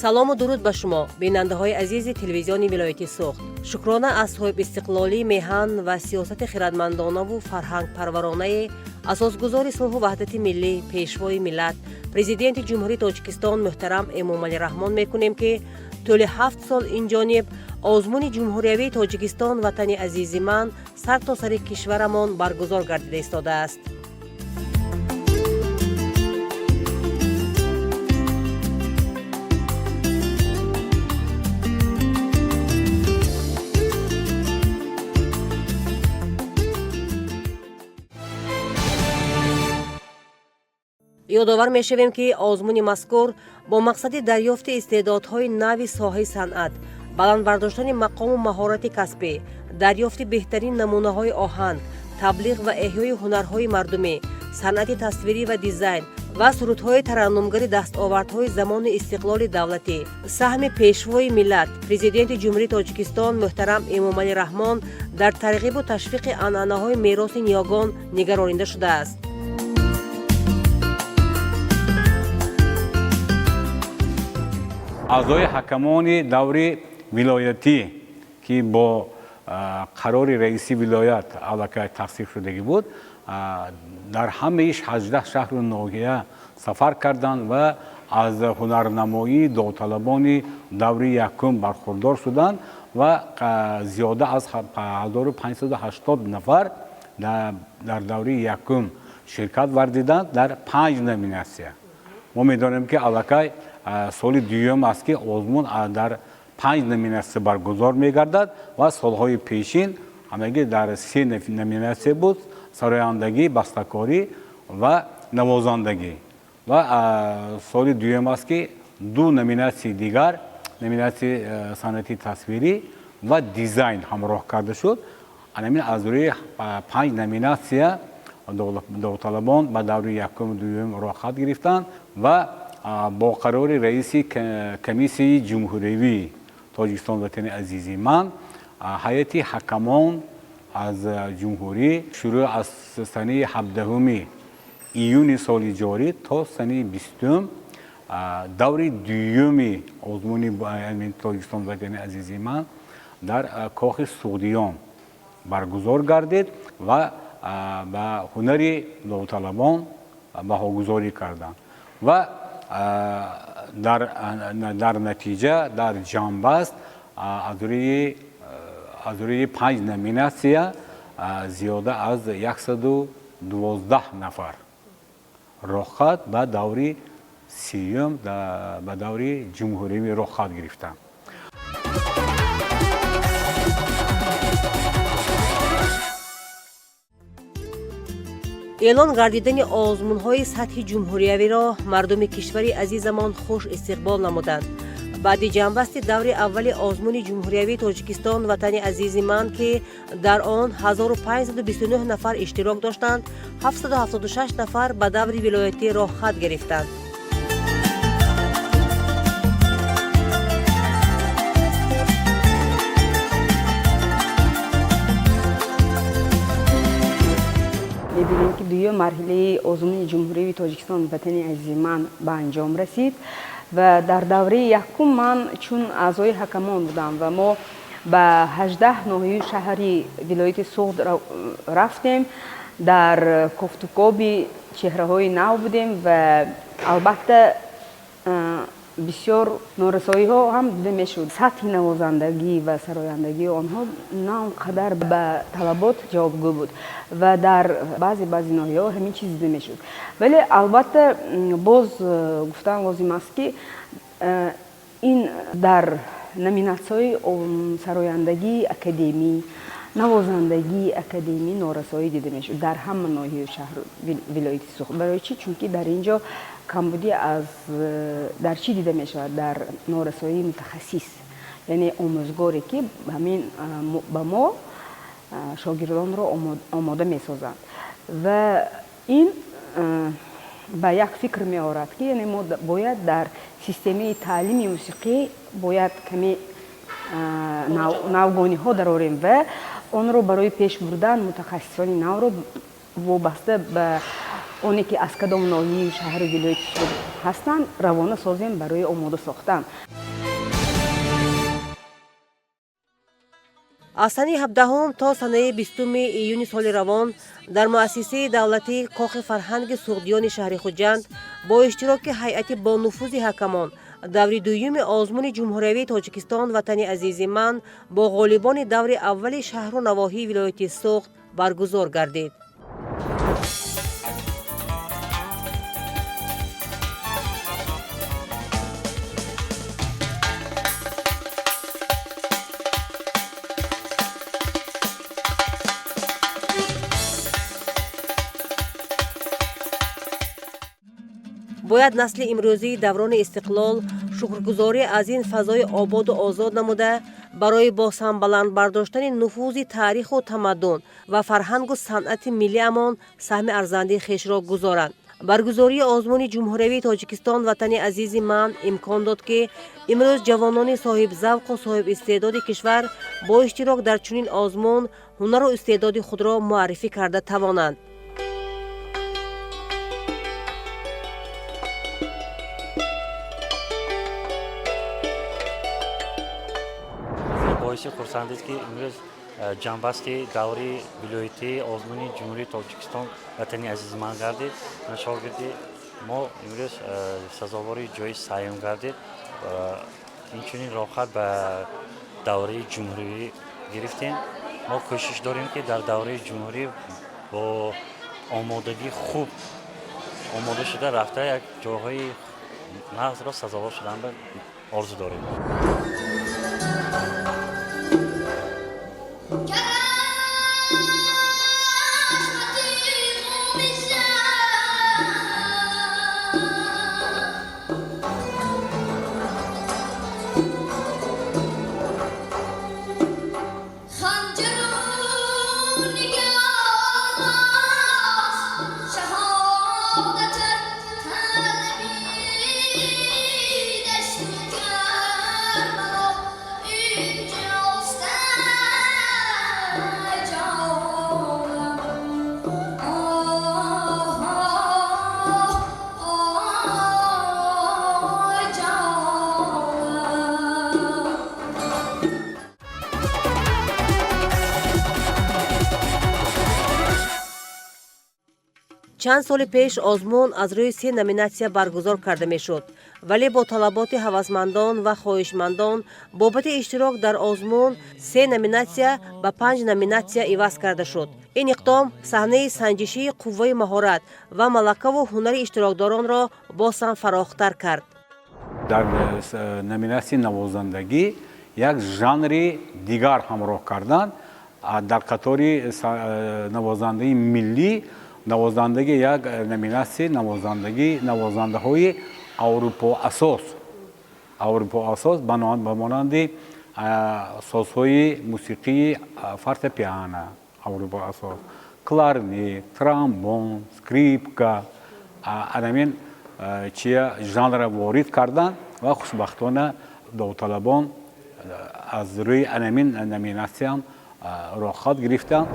Салому дуруд ба шумо, бинандаҳои азизи телевизиони вилояти Суғд. Шукрона аз соҳибистиқлолии меҳан ва сиёсати хирадмандонаву фарҳангпарваронаи асосгузори сулҳу ваҳдати миллӣ, пешвои миллат, Президенти Ҷумҳурии Тоҷикистон муҳтарам Эмомалӣ Раҳмон мекунем, ки тӯли 7 сол инҷониб озмуни ҷумҳуриявии «Тоҷикистон ватани азизи ман» сартосари кишварамон баргузор гардида истодааст. Ёдовар мешавем, ки озмуни мазкур бо мақсади дарёфти истеъдодҳои нави соҳаи санъат, баланд бардоштани мақому маҳорати касбӣ, дарёфти беҳтарин намунаҳои оҳанг, таблиғ ва эҳёи ҳунарҳои мардумӣ, санъати тасвирӣ ва дизайн ва сурудҳои тараннумгари дастовардҳои замони истиқлоли давлатӣ, саҳми пешвои миллат, Президенти Ҷумҳурии Тоҷикистон муҳтарам Эмомалӣ Раҳмон дар тарғибу ташвиқи анъанаҳои мероси ниёгон нигаронида шудааст. Аъзои ҳакамони даври вилоятӣ, ки бо қарори раиси вилоят аллакай тасдиқ шудагӣ буд, дар ҳамаи 18 шаҳру ноҳия сафар карданд ва аз ҳунарнамоии довталабони даври якум бархурдор шуданд ва зиёда аз 1580 нафар дар даври якум ширкат варзиданд дар панҷ номинатсия. Мо медонем, ки аллакай соли дуюм аст, ки озмун дар панҷ номинатсия баргузор мегардад ва солҳои пешин ҳамагӣ дар се номинатсия буд: сарояндагӣ, бастакорӣ ва навозандагӣ. Ва соли дуюм аст, ки ду номинатсияи дигар, номинатсияи санъати тасвирӣ ва дизайн ҳамроҳ карда шуд. Анамин аз рӯи панҷ номинатсия довталабон ба даври якуму дуюм роҳхат гирифтанд ва бо қарори раиси комиссияи ҷумҳуриявии «Тоҷикистон ватани азизи ман» ҳайати ҳакамон аз ҷумҳурӣ шурӯъ аз санаи 17 июни соли ҷорӣ то санаи 20 даври дуюми озмуни «Тоҷикистон ватани азизи ман» дар Кохи Суғдиён баргузор гардид ва ба ҳунари довталабон баҳогузорӣ карданд ва дар натиҷа, дар ҷамъбаст аз рӯи панҷ номинатсия зиёда аз 112 нафар роҳхат ба даври сеюм, ба даври ҷумҳуриявӣ роҳхат гирифтанд. Эълон гардидани озмунҳои сатҳи ҷумҳуриявиро мардуми кишвари азизамон хуш истиқбол намуданд. Баъди ҷамъбасти даври аввали озмуни ҷумҳуриявии «Тоҷикистон ватани азизи ман», ки дар он 1529 нафар иштирок доштанд, 776 нафар ба даври вилоятӣ роҳхат гирифтанд. Мебинем, ки дуюм марҳилаи озмуни ҷумҳуриявии «Тоҷикистон ватани азизи ман» ба анҷом расид ва дар давраи якум ман чун аъзои ҳакамон будам ва мо ба 18 ноҳияи шаҳри вилояти Суғд рафтем, дар кофтукоби чеҳраҳои нав будем ва албатта бисёр норасоиҳо ҳам дида мешуд. Сатҳи навозандагӣ ва сарояндагии онҳо на он қадар ба талабот ҷавобгӯ буд ва дар баъзе ноҳияҳо ҳамин чиз дида мешуд. Вале албатта боз гуфтан лозим аст, ки ин дар номинатсияҳои сарояндагии академӣ, навозандагии академӣ норасоӣ дида мешуд дар ҳама ноҳияю шаҳру вилояти Суғд. Барои чӣ? Чунки дар ин ҷо камбудӣ аз дар чӣ дида мешавад? Дар норасоии мутахассис, яъне омӯзгоре, ки ҳамин ба мо шогирдонро омода месозанд. Ва ин ба як фикр меорад, ки яъне мо бояд дар системаи таълими мусиқӣ бояд каме навгониҳо дарорем ва онро барои пеш бурдан мутахассисони навро вобаста ба оне ки аз кадом ноҳияи шаҳру вилояти Суғд. ҳастанд, равона созем барои омода сохтан. Аз санаи 17 то санаи 20 июни соли равон дар муассисаи давлатии Кохи фарҳанги Суғдиёни шаҳри Хуҷанд бо иштироки ҳайати бонуфузи ҳакамон даври дуюми озмуни ҷумҳуриявии Тоҷикистон «Ватани азизи ман» бо ғолибони даври аввали шаҳру навоҳии вилояти Суғд баргузор гардид. Бояд насли имрӯзии даврони истиқлол шукргузорӣ аз ин фазои ободу озод намуда, барои боз ҳам баланд бардоштани нуфузи таъриху тамаддун ва фарҳангу санъати миллиамон саҳми арзандаи хешро гузоранд. Баргузории озмуни ҷумҳуриявии Тоҷикистон «Ватани азизи ман» имкон дод, ки имрӯз ҷавонони соҳибзавқу соҳибистеъдоди кишвар бо иштирок дар чунин озмун ҳунару истеъдоди худро муаррифӣ карда тавонанд. Боиси хурсандист, ки имрӯз ҷамъбасти даври вилоятии озмуни Ҷумҳурии Тоҷикистон «Ватани азизи ман» гардид. Шогирди мо имрӯз сазовори ҷои сеюм гардид. Инчунин роҳхат ба давраи ҷумҳурӣ гирифтем. Мо кӯшиш дорем, ки дар давраи ҷумҳурӣ бо омодагии хуб омода шуда рафта, як ҷойҳои нағзро сазовор шуданро орзу дорем. Чанд соли пеш озмун аз рӯи се номинатсия баргузор карда мешуд, вале бо талаботи ҳавасмандон ва хоҳишмандон бобати иштирок дар озмун се номинатсия ба панҷ номинатсия иваз карда шуд. Ин иқдом саҳнаи санҷишии қувваи маҳорат ва малакаву ҳунари иштирокдоронро боз ҳам фарохтар кард. Дар номинатсияи навозандагӣ як жанри дигар ҳамроҳ карданд. Дар қатори навозандаи миллӣ навозандагӣ як номинатсияи навозандагӣ навозандаҳои аврупоасос, аврупоасос, ба монанди созҳои мусиқии фортепиано аврупоасос, кларнет, тромбон, скрипка, анамин чия жанрра ворид карданд ва хушбахтона довталабон аз рӯи анамин номинатсияам роҳхат гирифтанд.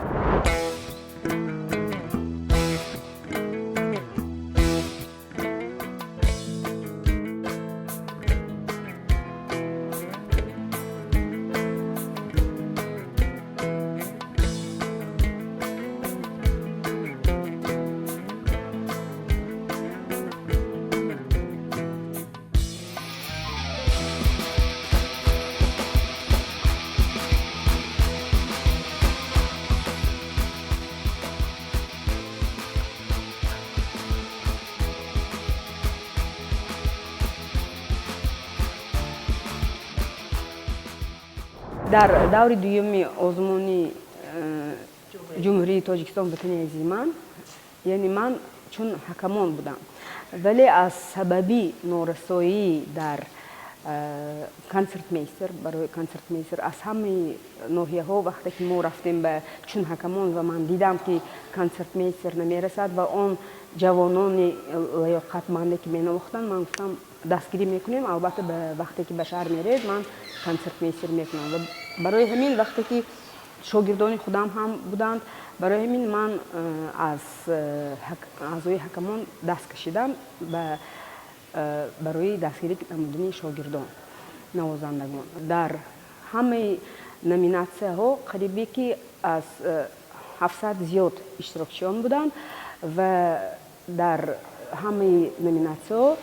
Дар даври дуюми озмуни Ҷумҳурии Тоҷикистон «Ватани азизи ман», яъне ман чун ҳакамон будам, вале аз сабаби норасоӣ дар консертмейстер, барои консертмейстер аз ҳамаи ноҳияҳо, вақте ки мо рафтем ба чун ҳакамон ва ман дидам, ки консертмейстер намерасад ва он ҷавонони лаёқатманде ки менавохтанд, ман гуфтам, дастгирӣ мекунем, албатта, ба вақте ки ба шаҳр меред, ман консертмейстер мекунам. Ва барои ҳамин, вақте ки шогирдони худам ҳам буданд, барои ҳамин ман аз аъзои ҳакамон даст кашидам. Ба Барои дастгирӣ намудани шогирдон, навозандагон дар ҳамаи номинатсияҳо қарибе ки аз 700 зиёд иштирокчиён буданд ва дар ҳамаи номинатсияҳо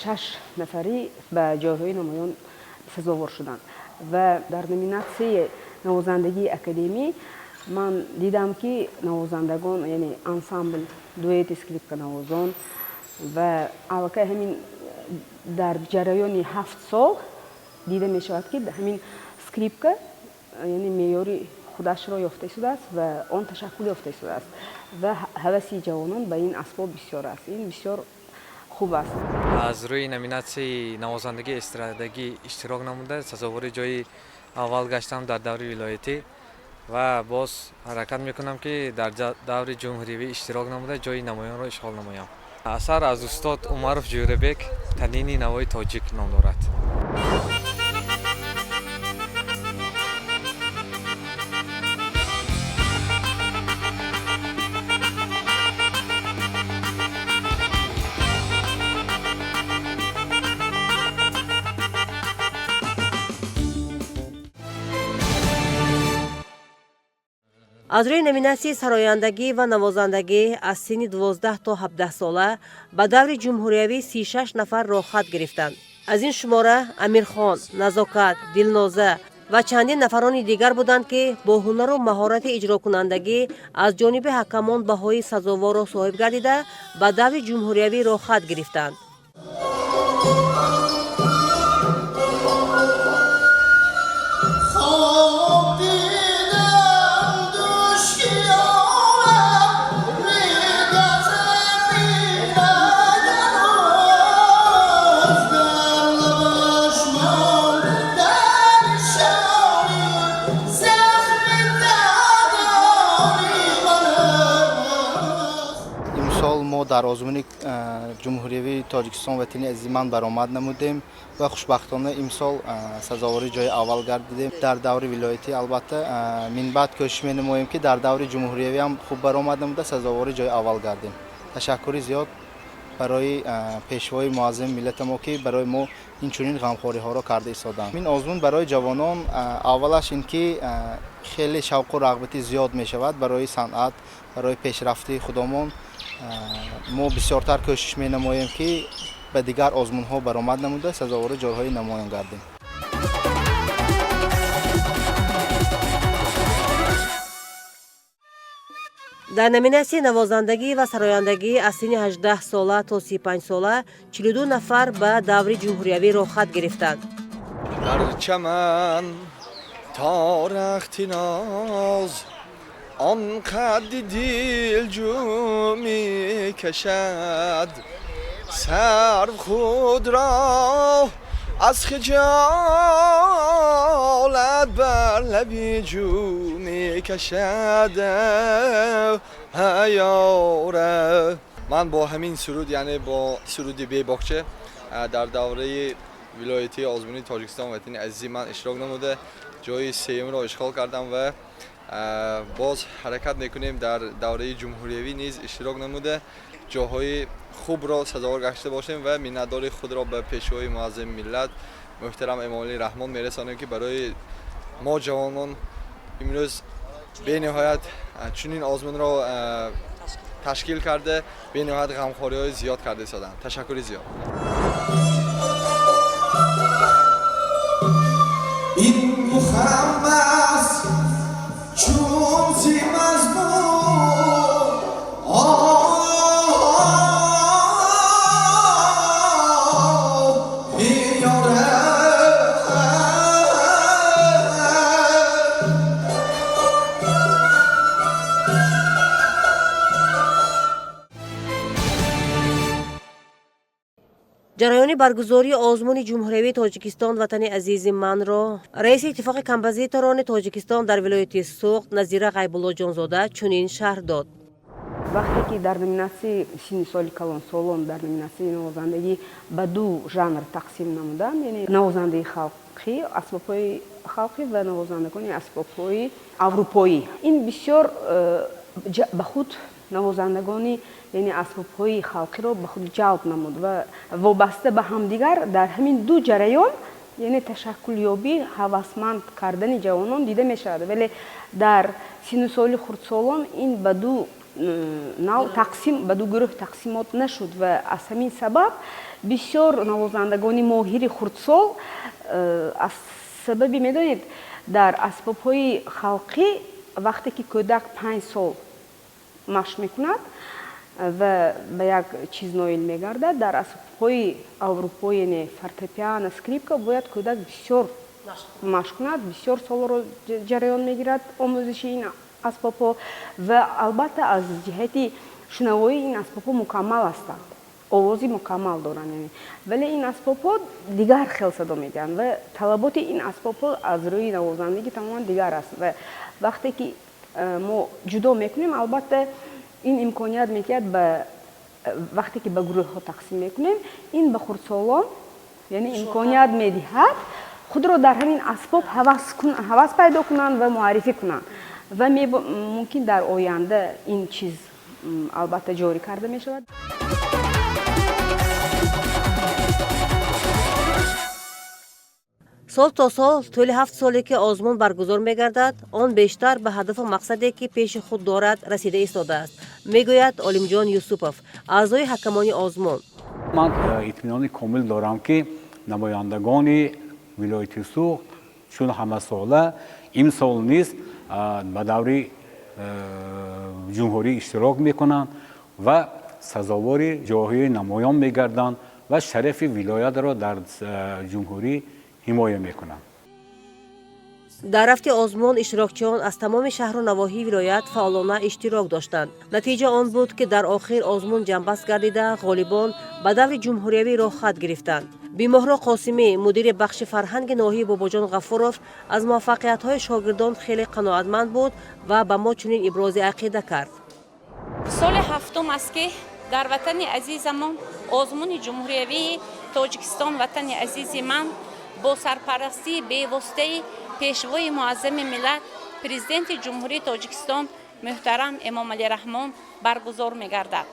шаш нафарӣ ба ҷойҳои намоён сазовор шуданд. Ва дар номинатсияи навозандагии академӣ ман дидам, ки навозандагон, яъне ансамбл, дуэти скрипканавозон, ва аллакай ҳамин дар ҷараёни 7 сол дида мешавад, ки ҳамин скрипка, яъне меъёри худашро ёфта истодааст ва он ташаккул ёфта истодааст ва ҳаваси ҷавонон ба ин асбоб бисёр аст. Ин бисёр хуб аст. Аз рӯи номинатсияи навозандагии эстрадагӣ иштирок намуда, сазовори ҷои аввал гаштам дар даври вилоятӣ ва боз ҳаракат мекунам, ки дар даври ҷумҳуриявӣ иштирок намуда, ҷои намоёнро ишғол намоям. Асар аз устод Умаров Ҷӯрабек, «Танини навои тоҷик» ном дорад. Аз рӯи номинатсияи сарояндагӣ ва навозандагӣ аз синни 12 то 17 сола ба даври ҷумҳуриявӣ 36 нафар роҳхат гирифтанд. Аз ин шумора Амирхон, Назокат, Дилноза ва чандин нафарони дигар буданд, ки бо ҳунару маҳорати иҷрокунандагӣ аз ҷониби ҳакамон баҳои сазоворро соҳиб гардида, ба даври ҷумҳуриявӣ роҳхат гирифтанд. Хоб дидам душ, ки омад мегазад мираганоз, дар лабаш монда нишони захми дадони ман аст. Имсол мо дар озмуни ҷумҳуриявии Тоҷикистон «Ватани азизи ман» баромад намудем ва хушбахтона имсол сазовори ҷои аввал гардидем дар даври вилоятӣ. Албатта, минбаъд кӯшиш менамоем, ки дар даври ҷумҳуриявӣ ҳам хуб баромад намуда, сазовори ҷои аввал гардем. Ташаккури зиёд барои пешвои муаззами миллати мо, ки барои мо инчунин ғамхориҳоро карда истоданд. Ин озмун барои ҷавонон аввалаш ин ки хеле шавқу рағбати зиёд мешавад барои санъат, барои пешрафти худомон. Мо бисёртар кӯшиш менамоем, ки ба дигар озмунҳо баромад намуда, сазовори ҷойҳои намоён гардем. Дар номинатсияи навозандагӣ ва сарояндагӣ аз синни 18 сола то 35 сола 42 нафар ба даври ҷумҳуриявӣ роҳхат гирифтанд. Дар чаман то рахти ноз он қадди дилҷӯ мекашад, сарв худро аз хиҷолат бар лаби ҷӯ мекашад. Ҳаёра, ман бо ҳамин суруд, яъне бо суруди «Бебоғча», дар давраи вилоятии озмуни «Тоҷикистон Ватани азизи ман» иштирок намуда, ҷои сеюмро ишғол кардам ва боз ҳаракат мекунем дар давраи ҷумҳуриявӣ низ иштирок намуда, ҷоҳои хубро сазовор гашта бошем ва миннатдори худро ба пешвои муаззами миллат муҳтарам Эмомалӣ Раҳмон мерасонем, ки барои мо ҷавонон имрӯз бениҳоят чунин озмунро ташкил карда, бениҳоят ғамхориҳои зиёд карда истоданд. Ташаккури зиёд. Ин мухаммас чун зи мазмун оҳ ёра. Ҷараёни баргузории озмуни ҷумҳуриявии «Тоҷикистон Ватани азизи манро» раиси Иттифоқи композиторони Тоҷикистон дар вилояти Суғд Назира Ғайбуллоҷонзода чунин шарҳ дод. Вақте ки дар номинатсияи синни соли калонсолон, дар номинатсияи навозандагӣ ба ду жанр тақсим намуданд, яъне навозандаи халқӣ, асбобҳои халқӣ ва навозандагони асбобҳои аврупоӣ, ин бисёр ба худ Навозандагони, яъне асбобҳои халқиро ба худ ҷалб намуд ва вобаста ба ҳамдигар дар ҳамин ду ҷараён, яъне ташаккулёбӣ, ҳавасманд кардани ҷавонон дида мешавад. Вале дар синну соли хурдсолон ин ба ду нав тақсим, ба ду гурӯҳ тақсимот нашуд ва аз ҳамин сабаб бисёр навозандагони моҳири хурдсол аз сабаби, медонед, дар асбобҳои халқӣ вақте ки кӯдак 5 сол машқ мекунад ва ба як чиз ноил мегардад, дар асбобҳои аврупоӣ, яъне фортепиано, скрипка, бояд кӯдак бисёр машқ кунад, бисёр солро ҷараён мегирад омӯзиши ин асбобҳо. Ва албатта, аз ҷиҳати шунавоӣ ин асбобҳо мукаммал ҳастанд, овози мукаммал доранд, вале ин асбобҳо дигар хел садо медиҳанд ва талаботи ин асбобҳо аз рӯи навозандагӣ тамоман дигар аст. Ва вақте ки мо ҷудо мекунем, албатта, ин имконият медиҳад ба вақте ки ба гурӯҳҳо тақсим мекунем, ин ба хурдсолон, яъне, имконият медиҳад худро дар ҳамин асбоб ҳавас пайдо кунанд ва муаррифӣ кунанд. Ва мумкин дар оянда ин чиз, албатта, ҷорӣ карда мешавад. Сол то сол, тӯли 7 соле ки озмун баргузор мегардад, он бештар ба ҳадафу мақсаде, ки пеши худ дорад, расида истодааст, мегӯяд Олимҷон Юсупов, аъзои ҳакамони озмун. Ман итминони комил дорам, ки намояндагони вилояти Суғд чун ҳамасола имсол низ ба даври ҷумҳурӣ иштирок мекунанд ва сазовори ҷойҳои намоён мегарданд ва шарафи вилоятро дар ҷумҳурӣ ҳимоя мекунанд. Дар рафти озмун иштирокчиён аз тамоми шаҳру навоҳии вилоят фаъолона иштирок доштанд. Натиҷа он буд, ки дар охир озмун ҷамъбаст гардида, ғолибон ба даври ҷумҳуриявӣ роҳхат гирифтанд. Бимоҳро Қосимӣ, мудири бахши фарҳанги ноҳияи Бобоҷон Ғафуров, аз муваффақиятҳои шогирдон хеле қаноатманд буд ва ба мо чунин ибрози ақида кард. Соли ҳафтум аст, ки дар ватани азизамон озмуни ҷумҳуриявии Тоҷикистон «Ватани азизи ман» бо сарпарастии бевоситаи Пешвои муаззами миллат, Президенти Ҷумҳурии Тоҷикистон муҳтарам Эмомалӣ Раҳмон баргузор мегардад.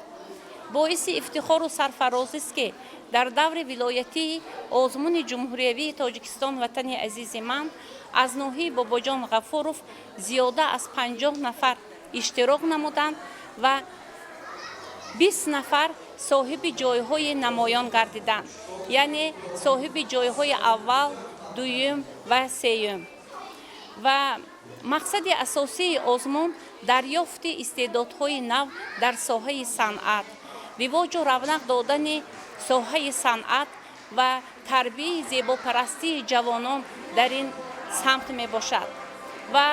Боиси ифтихору сарфарозист, ки дар даври вилоятии озмуни ҷумҳуриявии Тоҷикистон «Ватани азизи ман» аз ноҳияи Бобоҷон Ғафуров зиёда аз 50 нафар иштирок намуданд ва 20 нафар соҳиби ҷойҳои намоён гардиданд, яъне соҳиби ҷойҳои аввал, дуюм ва сеюм. Ва мақсади асосии озмун дарёфти истеъдодҳои нав дар соҳаи санъат, ривоҷу равнақ додани соҳаи санъат ва тарбияи зебопарастии ҷавонон дар ин самт мебошад. Ва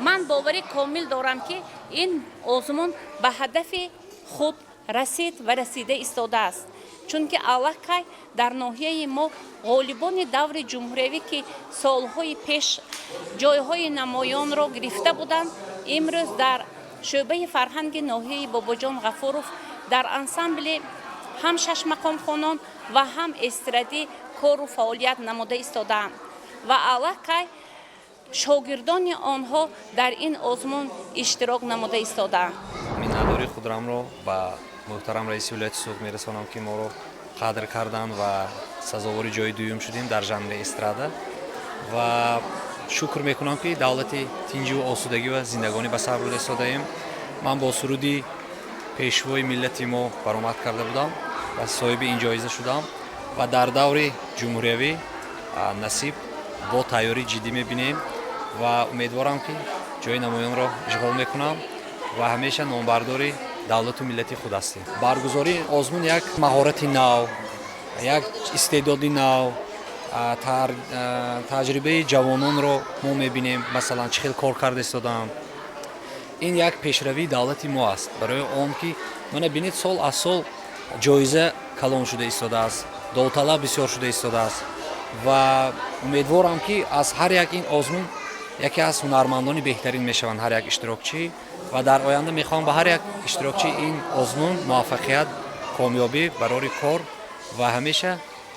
ман боварӣ комил дорам, ки ин озмун ба ҳадафи худ расид ва расида истодааст, чунки аллакай дар ноҳияи мо ғолибони даври ҷумҳуриявӣ, ки солҳои пеш ҷойҳои намоёнро гирифта буданд, имрӯз дар шӯъбаи фарҳанги ноҳияи Бобоҷон Ғафуров дар ансамбли ҳам шашмақомхонон ва ҳам эстрадӣ кору фаъолият намуда истодаанд ва аллакай шогирдони онҳо дар ин озмун иштирок намуда истодаанд. Миннатдории худрамро ба муҳтарам раиси вилояти Суғд мерасонам, ки моро қадр карданд ва сазовори ҷои дуюм шудем дар жанри эстрада. Ва шукр мекунам, ки давлати тинҷиву осудагӣ ва зиндагонӣ ба сар бурда истодаем. Ман бо суруди Пешвои миллати мо баромад карда будам ва соҳиби ин ҷоиза шудам. Ва дар даври ҷумҳуриявӣ, насиб, бо тайёрии ҷиддӣ мебинем ва умедворам, ки ҷои намоёнро ишғол мекунам ва ҳамеша номбардори давлату миллати худ ҳастем. Баргузории озмун як маҳорати нав, як истеъдоди нав, таҷрибаи ҷавононро мо мебинем, масалан, чӣ хел кор карда истодаанд. Ин як пешравии давлати мо аст, барои он ки мана бинед, сол аз сол ҷоиза калон шуда истодааст, довталаб бисёр шуда истодааст. Ва умедворам, ки аз ҳар як ин озмун яке аз ҳунармандони беҳтарин мешаванд ҳар як иштирокчӣ. Ва дар оянда мехоҳам ба ҳар як иштирокчии ин озмун муваффақият, комёбӣ, барори кор ва ҳамеша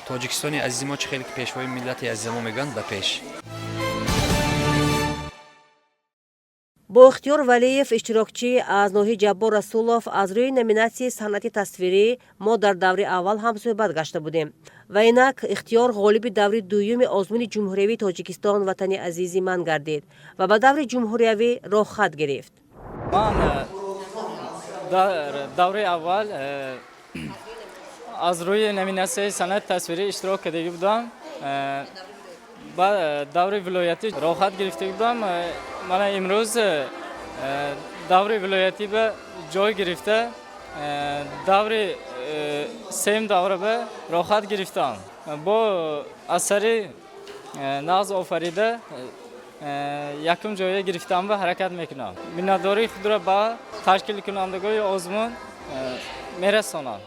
Тоҷикистони азизи мо, чӣ хеле ки Пешвои миллати азизи мо мегӯянд, ба пеш. Бо Ихтиёр Валиев, иштирокчӣ аз ноҳияи Ҷаббор Расулов, аз рӯи номинатсияи санъати тасвирӣ мо дар даври аввал ҳам суҳбат гашта будем. Ва инак Ихтиёр ғолиби даври дуюми озмуни ҷумҳуриявии Тоҷикистон «Ватани азизи ман» гардид ва ба даври ҷумҳуриявӣ роҳхат гирифт. Ман дар даври аввал аз рӯи номинатсияи санъати тасвирӣ иштирок кардагӣ будам, ба даври вилоятӣ роҳхат гирифта будам. Мана имрӯз даври вилоятӣ ба ҷой гирифта, даври сеюм давра ба роҳхат гирифтам. Бо асари нағз офарида якум ҷоя гирифтам ва ҳаракат мекунам. Миннатдории худро ба ташкилкунандагони озмун мерасонам.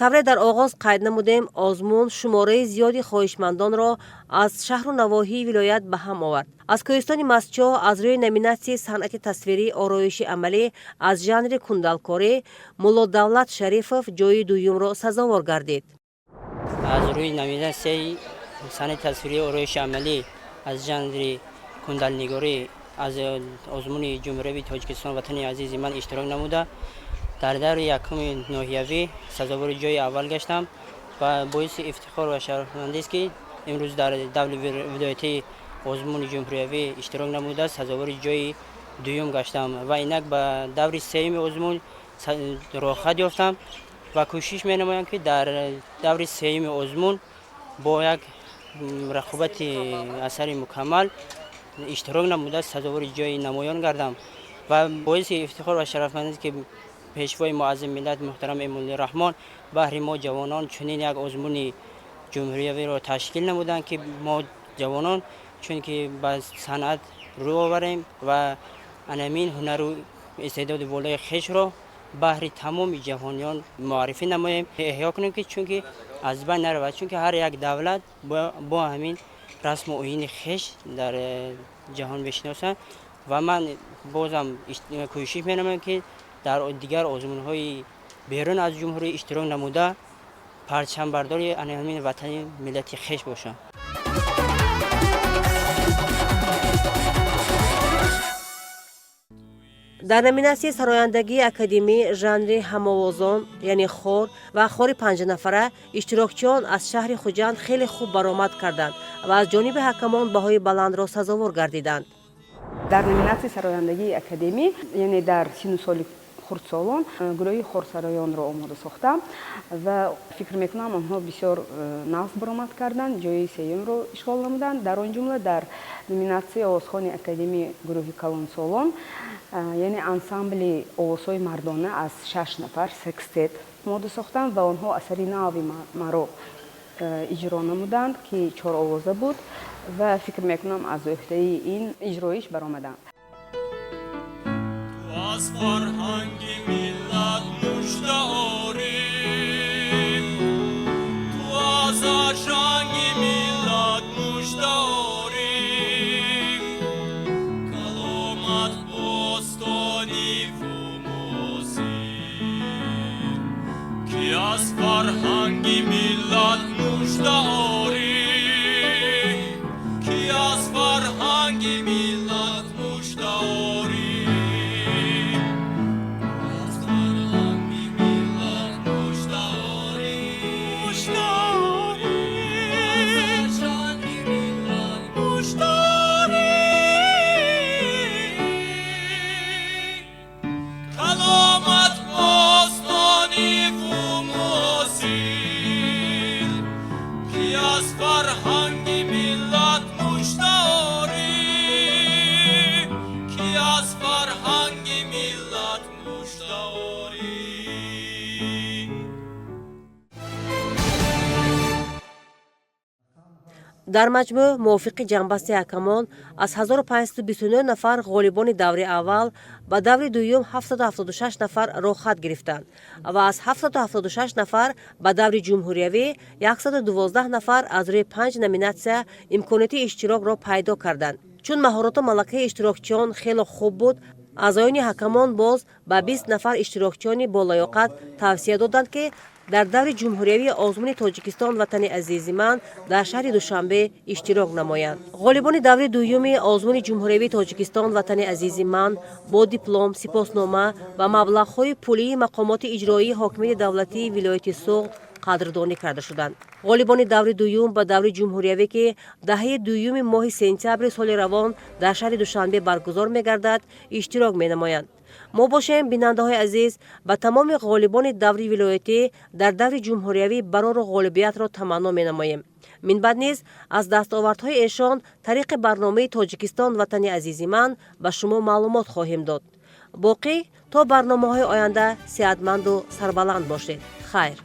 Тавре дар оғоз қайд намудем, озмун шумораи зиёди хоҳишмандонро аз шаҳру навоҳии вилоят ба ҳам овард. Аз кӯҳистони Мастчоҳ аз рӯи номинатсияи санъати тасвирӣ ороиши амалӣ аз жанри кундалкорӣ Муллодавлат Шарифов ҷои дуюмро сазовор гардид. Аз рӯи номинатсияи санъати тасвирӣ ороиши амалӣ аз жанри кундалнигорӣ аз озмуни ҷумҳуриявии Тоҷикистон «Ватани азизи ман» иштирок намуда, дар даври якуми ноҳиявӣ сазовори ҷои аввал гаштам ва боиси ифтихор ва шарафмандист, ки имрӯз дар даври вилоятии озмуни ҷумҳуриявӣ иштирок намуда, сазовори ҷои дуюм гаштам ва инак ба даври сеюми озмун роҳхат ёфтам ва кӯшиш менамоям, ки дар даври сеюми озмун бо як рақобати асари мукаммал иштирок намуда, сазовори ҷои намоён гардам. Ва боиси ифтихор ва шарафмандист, ки пешвои муаззами миллат муҳтарам Эмомалӣ Раҳмон баҳри мо ҷавонон чунин як озмуни ҷумҳуриявиро ташкил намуданд, ки мо ҷавонон чунки ба санъат рӯ оварем ва анамин ҳунару истеъдоди волои хешро баҳри тамоми ҷаҳониён муаррифӣ намоем, эҳё кунем, ки чунки аз байн наравад, чунки ҳар як давлат бо ҳамин расму оини хеш дар ҷаҳон мешиносанд. Ва ман бозам кӯшиш менамоям, ки дар дигар озмунҳои берун аз ҷумҳурӣ иштирок намуда, парчамбардори ҳамин ватани миллати хеш бошам. Дар номинатсияи сарояндагии академӣ жанри ҳамовозон, яъне хор ва хори панҷнафара, иштирокчиён аз шаҳри Хуҷанд хеле хуб баромад карданд ва аз ҷониби ҳакамон баҳои баландро сазовор гардиданд. Дар номинатсияи сарояндагии академӣ, яъне дар синну соли хурдсолон, гурӯҳи хорсароёнро омода сохтам ва фикр мекунам, онҳо бисёр нағз баромад карданд, ҷои сеюмро ишғол намуданд. Дар он ҷумла дар номинатсияи овозхони академӣ гурӯҳи калонсолон, яъне ансамбли овозҳои мардона аз шаш нафар, секстет омода сохтам ва онҳо асари нави маро иҷро намуданд, ки чоровоза буд, ва фикр мекунам, аз ӯҳдаи ин иҷроиш баромаданд. Аз фарҳанги миллат мужда орӣ, ту аз аржанги миллат мужда орӣ, каломат бостониву муосир, ки аз фарҳанги миллат мужда орӣ, ки аз фарҳанги миллат мужда орӣ, аз фарҳанги миллат мужда орӣ, мужда орӣ, аз аржанги миллат мужда орӣ, каломат бостониву муосир, ки аз фарҳанги миллат мужда орӣ, ки аз фарҳанги миллат мужда орӣ. Дар маҷмӯъ, мувофиқи ҷамъбасти ҳакамон, аз 1529 нафар ғолибони даври аввал ба даври дуюм 776 нафар роҳхат гирифтанд ва аз 776 нафар ба даври ҷумҳуриявӣ 112 нафар аз рӯи панҷ номинатсия имконияти иштирокро пайдо карданд. Чун маҳорату малакаи иштирокчиён хело хуб буд, Аъзоёни ҳакамон боз ба 20 нафар иштирокчиёни болаёқат тавсия доданд, ки дар даври ҷумҳуриявии озмуни «Тоҷикистон ватани азизи ман» дар шаҳри Душанбе иштирок намоянд. Ғолибони даври дуюми озмуни ҷумҳуриявии «Тоҷикистон ватани азизи ман» бо диплом, сипоснома ва маблағҳои пулии мақомоти иҷроии ҳокимияти давлатии вилояти Суғд қадрдонӣ карда шуданд. Ғолибони даври дуюм ба даври ҷумҳуриявӣ, ки даҳаи дуюми моҳи сентябри соли равон дар шаҳри Душанбе баргузор мегардад, иштирок менамоянд. Мо бошем, бинандаҳои азиз, ба тамоми ғолибони даври вилоятӣ дар даври ҷумҳуриявӣ барору ғолибиятро таманно менамоем. Минбаъд низ аз дастовардҳои эшон тариқи барномаи «Тоҷикистон ватани азизи ман» ба шумо маълумот хоҳем дод. Боқӣ то барномаҳои оянда сеҳатманду сарбаланд бошед. Хайр.